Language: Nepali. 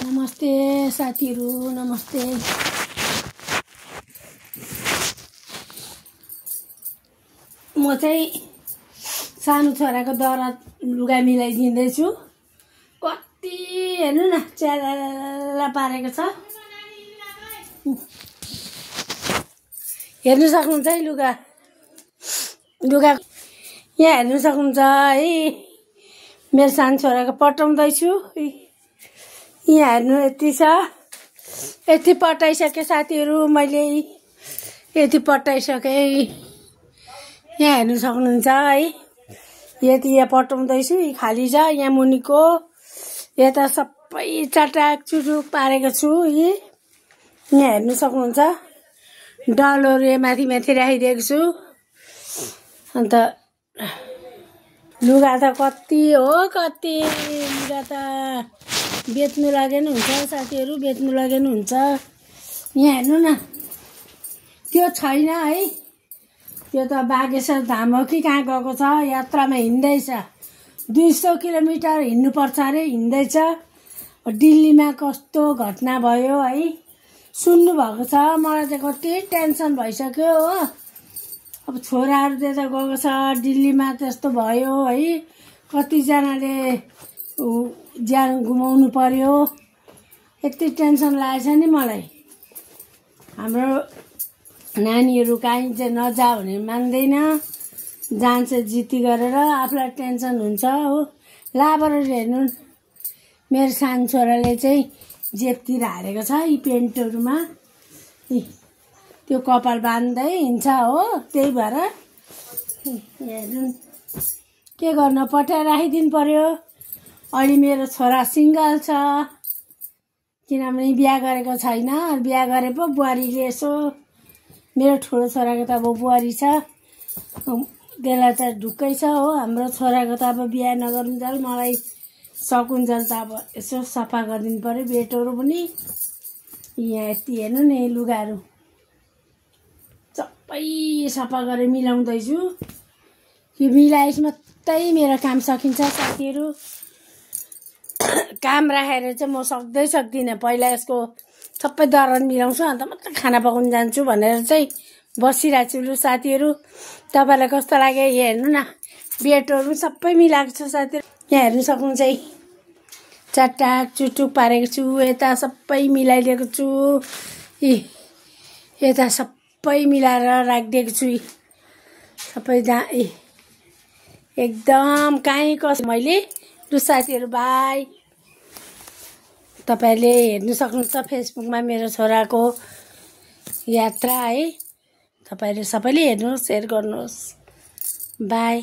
नमस्ते साथीहरु, नमस्ते। म चाहिँ सानो छोराको दरा लुगा मिलाइदिँदैछु। कति हेर्नु न च्याला पारेको छ। हेर्नु सक्नुहुन्छ है लुगा यहाँ हेर्नु सक्नुहुन्छ है। मेरो सानो छोराको पटाउँदैछु। यहाँ हेर्नु यति छ। यति पटाइसके साथीहरु, मैले यति पटाइसके। यहाँ हेर्नु सक्नुहुन्छ है। यति यहाँ पटाउँदैछु। खाली छ यहाँ मुनिको। यता सबै चटाक चुटुक पारेको छु। यहाँ हेर्नु सक्नुहुन्छ। डलहरु माथि माथि राखिदिएको छु। अन्त लुगा त कति हो, कति लुगा त बेच्नु लागेन हुन्छ साथीहरु, बेच्नु लागेन हुन्छ। यहाँ हेर्नु न, त्यो छैन है। त्यो त बागेश्वर धाम हो कि कहाँ गएको छ, यात्रामा हिँड्दैछ। 200 किलोमिटर हिँड्नु पर्छ अरे, हिँड्दैछ। दिल्लीमा कस्तो घटना भयो है, सुन्नु भएको छ। मलाई त कति टेन्सन भइसक्यो हो। अब छोराहरु त्यता गएको छ, दिल्लीमा त्यस्तो भयो है। कतिजनाले ज्यान गुमाउनु पर्यो। यति टेन्सन लागेछ नि मलाई। हाम्रो नानीहरु कहीँ चाहिँ नजा भने मान्दैन, जान्छ जिद्दी गरेर। आफूलाई टेन्सन हुन्छ हो। लाबर हेर्नु, मेरो सानो छोराले चाहिँ जेबतिर हारेको छ यी पेन्टहरुमा। त्यो कपाल बान्दै हिँड्छ हो। त्यही भएर हेर्नु के गर्न, पठाएर राखिदिनु पर्यो। अहिले मेरो छोरा सिंगल छ, किनभने बिहा गरेको छैन। बिहा गरे पो बुहारीले यसो, मेरो ठुलो छोराको त अब बुहारी छ, त्यसलाई त ढुक्कै छ हो। हाम्रो छोराको त अब बिहा नगरुन्जेल मलाई सकुन्जेल त अब यसो सफा गरिदिनु पर्यो बेटहरू पनि। यहाँ यति हेर्नु नि लुगाहरू सबै सफा गरेर मिलाउँदैछु। यो मिलाएछ मात्रै मेरो काम सकिन्छ साथीहरू। काम राखेर चाहिँ म सक्दिनँ। पहिला यसको सबै दरन मिलाउँछु, अन्त मात्रै खाना पकाउन जान्छु भनेर चाहिँ बसिरहेको छु। लु साथीहरू, तपाईँलाई कस्तो लाग्यो हेर्नु न। बेटहरू सबै मिलाएको छु साथीहरू। यहाँ हेर्नु सक्नुहुन्छ है। चटाक चुटुक पारेको छु। यता सबै मिलाइदिएको छु। यता सबै मिलाएर राखिदिएको छु। सबै एकदम काहीँ कस मैले। लु साथीहरू, बाई। तपाईहरुले हेर्नु सक्नुहुन्छ फेसबुकमा मेरो छोराको यात्रा है। तपाईहरु सबैले हेर्नुहोस्, शेयर गर्नुहोस्। बाई।